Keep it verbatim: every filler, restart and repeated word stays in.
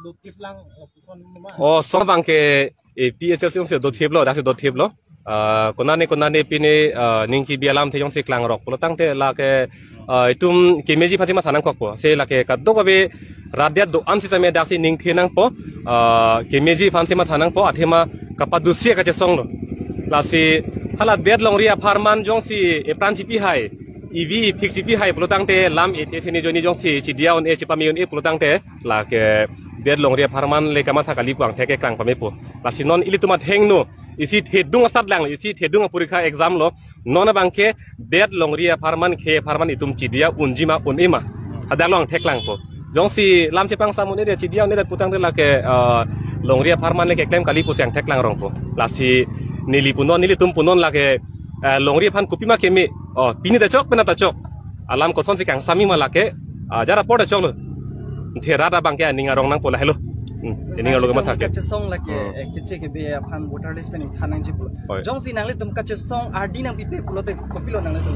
Dotip lang, eh, puson ma. Oh, song abang ke A P H L C jongsi dotip lo, daksi dotip lo. Ah, konane konane pine, ah, ning kebi alamthe jongsi klangrok pulo tangte lake, ah, itum kemeji aphansi matha nangkokpo. Se lake kadokave rat adet do-an sitame daksi ningthe nangpo. Ah, kemeji aphansi matha nangpo, athema kapadusi kachesong lo. Lasi hala det longri apharman jongsi epran chipi hai, ivi iphik chipi hai pulo tangte lam ethe theni joni jongsi chidia un-e chipame un-e pulo tangte lake det longri apharman le kamatha kali pu angthek keklang pamepo. Lasi non ilitum athengno isi thedung asatlang, isi thedung aporikha exam lo. Non abang ke det longri apharman, khei apharman itum chidia unji ma un-e ma, hadak lo angtheklangpo. Jongsi lam chepangsam un-edet, chidia un-edet pu tangte lake, ah, longri apharman le keklem kali pusi angtheklang rongpo. Lasi neli punon, nelitum punon lake, ah, longri aphan kopima keme. Oh, pini ta chok, penap ta chok. Alam kosonsi kangsam-i ma lake, ah, jara apor ta chok lo. Te rat abang ke aning arong nangpo lahelo. Hmm, aning arlo kamatha ke. Kachesong lake, Hmm. eh, keche kebe aphan voter list pen ingthan nangji pulo. Oi. Jongsi nanglitum kachesong ardi nangpipe pulote kopilo nanglitum?